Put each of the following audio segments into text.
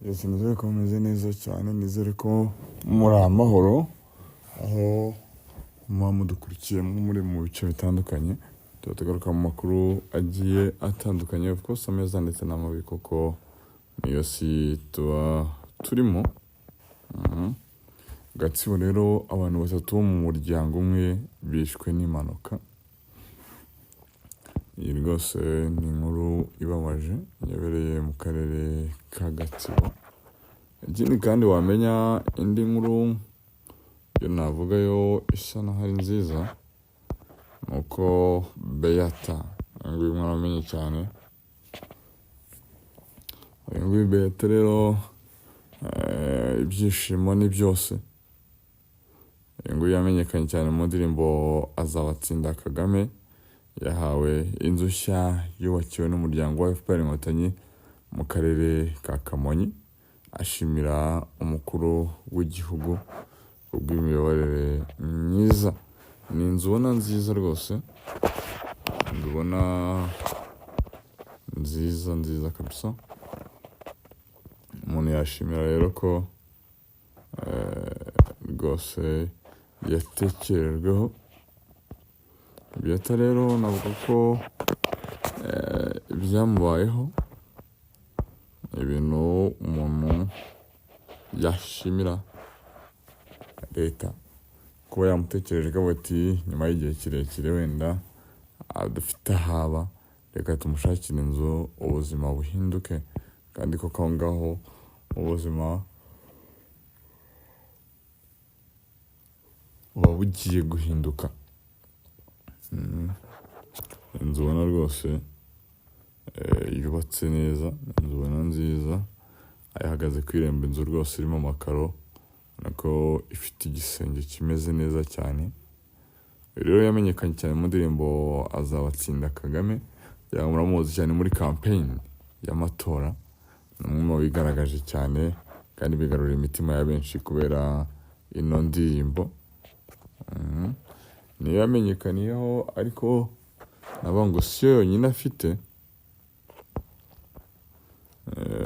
Yes, nizere ko mumeze neza cyane, nizere ko muri amahoro aho muba mudukurikiye muri mu bice bitandukanye. Tuba tugaruka mu makuru agiye atandukanye, of course ameza ndetse n'amabi, kuko niyo si tuba turimo. Gatsibo rero, abantu batatu bo mu muryango umwe bishwe n'impanuka. Iyi rwose ni inkuru ibabaje yabereye mu karere ka Gatsibo. Ikindi kandi wamenya, indi nkuru yo navuga yo isa naho ari nziza, ni uko Beata, uyu nguyu mwaramenye cyane, uyu nguyu Beata rero, ibyishimo ni byose. Uyu nguyu yamenyekanye cyane mu ndirimbo "Azabatsinda Kagame". Yahawe inzu nshya yubakiwe n'umuryango wa FPR Inkotanyi mu karere ka Kamonyi, ashimira umukuru w'igihugu kubw'imiyoborere myiza. Ni inzu ubona nziza rwose, inzu ubona nziza nziza kabisa. Umuntu yashimira rero ko rwose yatekerejweho. Beata rero navuga ko ibyamubayeho ni ibintu umuntu yashimira leta kuba yamutekereje, ikavuga ati: "Nyuma y'igihe kirekire wenda adafite ahaba, reka tumushakire inzu, ubuzima buhinduke." Kandi koko aho ngaho ubuzima buba bugiye guhinduka. Inzu ubona rwose yubatse neza, inzu ubona nziza, ihagaze ku irembo, inzu rwose irimo amakaro, ubona ko ifite igisenge kimeze neza cyane. Rero yamenyekanye cyane mu ndirimbo "Azabatsinda Kagame", kugira ngo muramuzi cyane muri campaign y'amatora. Ni umwe mu bigaragaje cyane kandi bigarurira imitima ya benshi kubera ino ndirimbo. Niyo yamenyekaniyeho, ariko navuga ngo siyo yonyine afite.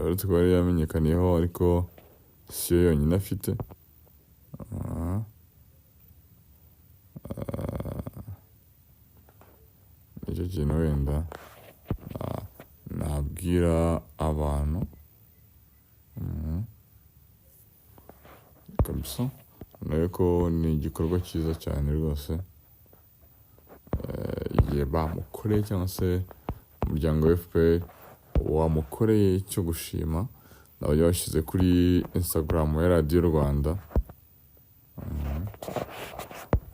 Uretse kuba ariyo yamenyekaniyeho, ariko siyo yonyine afite. Nicyo kintu wenda nabwira abantu. Kabisa nawe ko ni igikorwa cyiza cyane rwose igihe bamukoreye, cyangwa se umuryango wa FPR wamukoreye, cyo gushima. Nabonye bashyize kuri Instagram ya Radiyo Rwanda,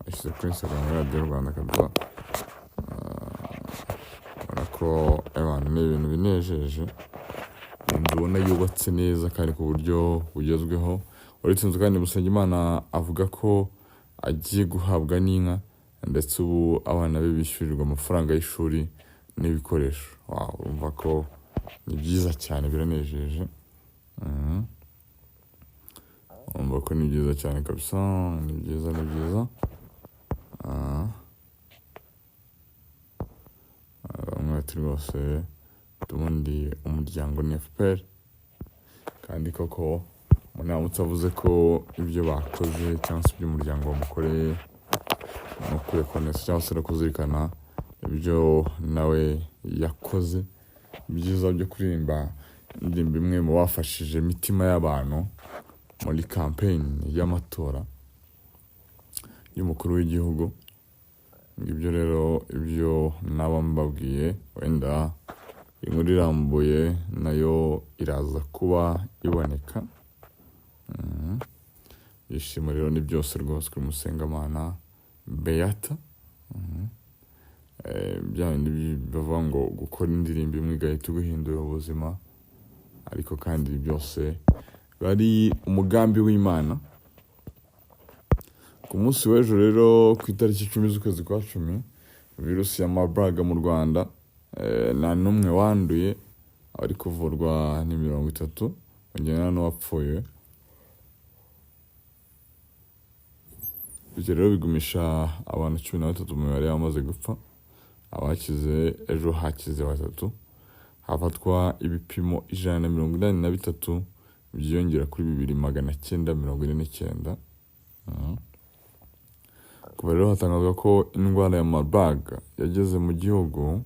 bashyize kuri Instagram ya Radiyo Rwanda kabisa. Ubona ko abantu ni ibintu binejeje, inzu ubona yubatse neza kandi ku buryo bugezweho. Uretse inzu kandi, Musengimana avuga ko agiye guhabwa n'inka, ndetse ubu abana be bishyurirwa amafaranga y'ishuri n'ibikoresho. Wow, urumva ko ni byiza cyane, biranejeje. Urumva ko ni byiza cyane kabisa, ni byiza, ni byiza. Bamwe bati: "Rwose ubundi umuryango ni FPR." Kandi koko umuntu aramutse avuze ko ibyo bakoze cyangwa se ibyo umuryango wamukoreye ni ukurekonesa cyangwa se no kuzirikana ibyo nawe yakoze byiza byo kuririmba indirimbo imwe mu bafashije imitima y'abantu muri campaign y'amatora y'umukuru w'igihugu. Ngibyo rero ibyo naba mbabwiye. Wenda inkuru irambuye nayo iraza kuba iboneka. Ibyishimo rero ni byose rwose kuri Musengamana Beata. Bya bindi bavuga ngo gukora indirimbo imwe igahita iguhindura ubuzima, ariko kandi byose bari umugambi w'Imana. Ku munsi w'ejo rero, ku itariki 10 z'ukwezi kwa 10, virusi ya Marburg mu Rwanda nta n'umwe wanduye, abari kuvurwa ni 30, mu gihe nta n'uwapfuye. Bityo rero bigumisha abantu 13 mu mibare y'abamaze gupfa. Abakize, ejo hakize batatu. Hafatwa ibipimo 183. byiyongera kuri 2949. Kuva rero hatangazwa ko indwara ya Marburg yageze mu gihugu,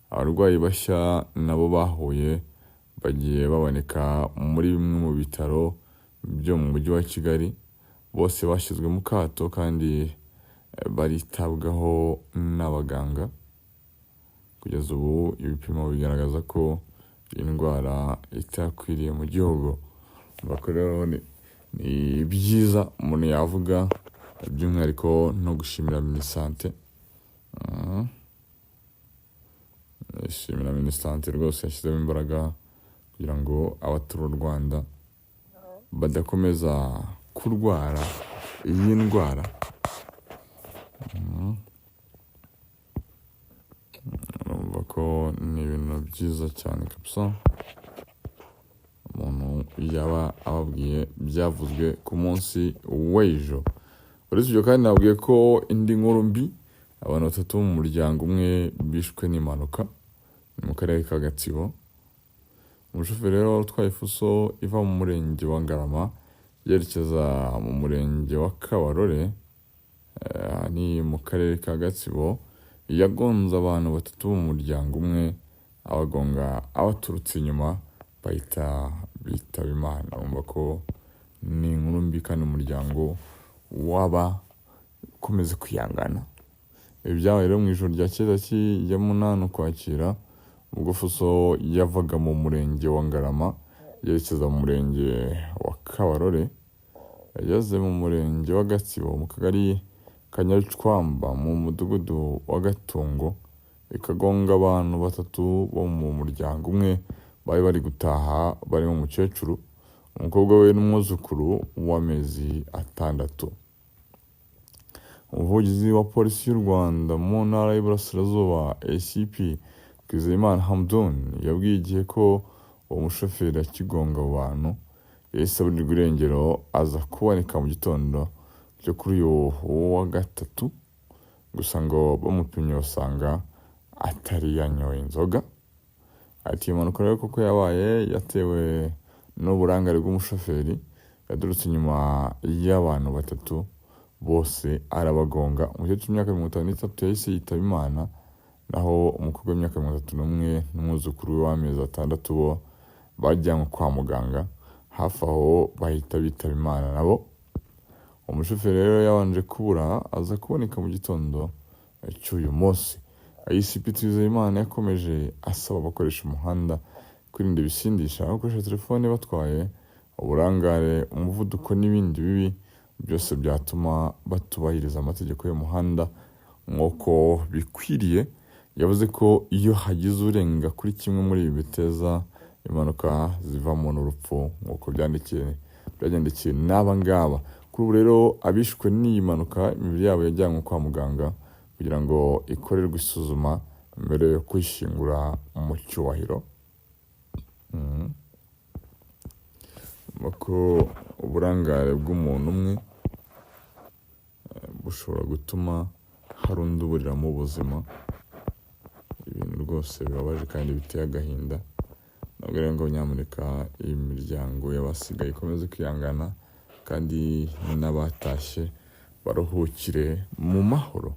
abarwayi bashya nabo bahuye bagiye baboneka muri bimwe mu bitaro byo mu mujyi wa Kigali. Bose bashyizwe mu kato kandi baritabwaho n'abaganga. Kugeza ubu ibipimo bigaragaza ko iyi ndwara itakwiriye mu gihugu. Urumva rero ni byiza umuntu yavuga, by'umwihariko no gushimira Minisante. Shimira Minisante rwose yashyizemo imbaraga kugira ngo abaturarwanda badakomeza kurwara iyi ndwara. Urumva ko ni ibintu byiza cyane kabisa umuntu yaba ababwiye byavuzwe ku munsi w'ejo. Uretse ibyo kandi, nabwiye ko indi nkuru mbi, abantu batatu bo mu muryango umwe bishwe n'impanuka, ni mu karere ka Gatsibo. Umushoferi rero wari utwaye fuso iva mu murenge wa Ngarama yerekeza mu murenge wa Kabarore, ni mu karere ka Gatsibo, yagonze abantu batatu bo mu muryango umwe, abagonga abaturutse inyuma, bahita bitaba Imana. Urumva ko ni inkuru mbi kandi umuryango waba ukomeza kwihangana. Ibi byabaye rero mu ijoro rya tariki ya 8 Ukwakira, ubwo fuso yavaga mu murenge wa Ngarama yerekeza mu murenge wa Kabarore. Yageze mu murenge wa Gatsibo, mu kagari ka Nyabicwamba, mu mudugudu wa Gatungo, ikagonga abantu batatu bo mu muryango umwe bari bari gutaha, barimo umukecuru, umukobwa we n'umwuzukuru w'amezi 6. Umuvugizi wa Polisi y'u Rwanda mu ntara y'Iburasirazuba, ACP Twizeyimana Hamdun, yabwiye Igihe ko uwo mushoferi akigonga abo bantu yahise aburirwa irengero, aza kuboneka mu gitondo cyo kuri uyu wa gatatu. Gusa ngo bamupimye basanga atari yanyoye inzoga. Ati: "Iyo mpanuka rero koko yabaye, yatewe n'uburangare bw'umushoferi. Yaturutse inyuma y'abantu batatu bose arabagonga. Umukecuru w'imyaka 53 yahise yitaba Imana, naho umukobwa w'imyaka 31 n'umwuzukuru we w'amezi 6 bo bajyanywe kwa muganga, hafi aho bahita bitaba Imana nabo. Umushoferi rero yabanje kubura, aza kuboneka mu gitondo cy'uyu munsi." ACP Twizeyimana yakomeje asaba abakoresha umuhanda kwirinda ibisindisha, gukoresha telefone batwaye, uburangare, umuvuduko n'ibindi bibi byose byatuma batubahiriza amategeko y'umuhanda nk'uko bikwiriye. Yavuze ko iyo hagize urenga kuri kimwe muri ibi biteza impanuka zivamo n'urupfu, nk'uko byagendekeye n'aba ngaba. Kuri ubu rero abishwe n'iyi mpanuka, imibiri yabo yajyanywe kwa muganga kugira ngo ikorerwe isuzuma mbere yo kuyishyingura mu cyubahiro. Ko uburangare bw'umuntu umwe bushobora gutuma hari undi uburiramo ubuzima, ibintu rwose bibabaje kandi biteye agahinda. Ntabwo rero ngo nyamuneka iyi miryango y'abasigaye ikomeze kwihangana, kandi n'abatashye baruhukire mu mahoro.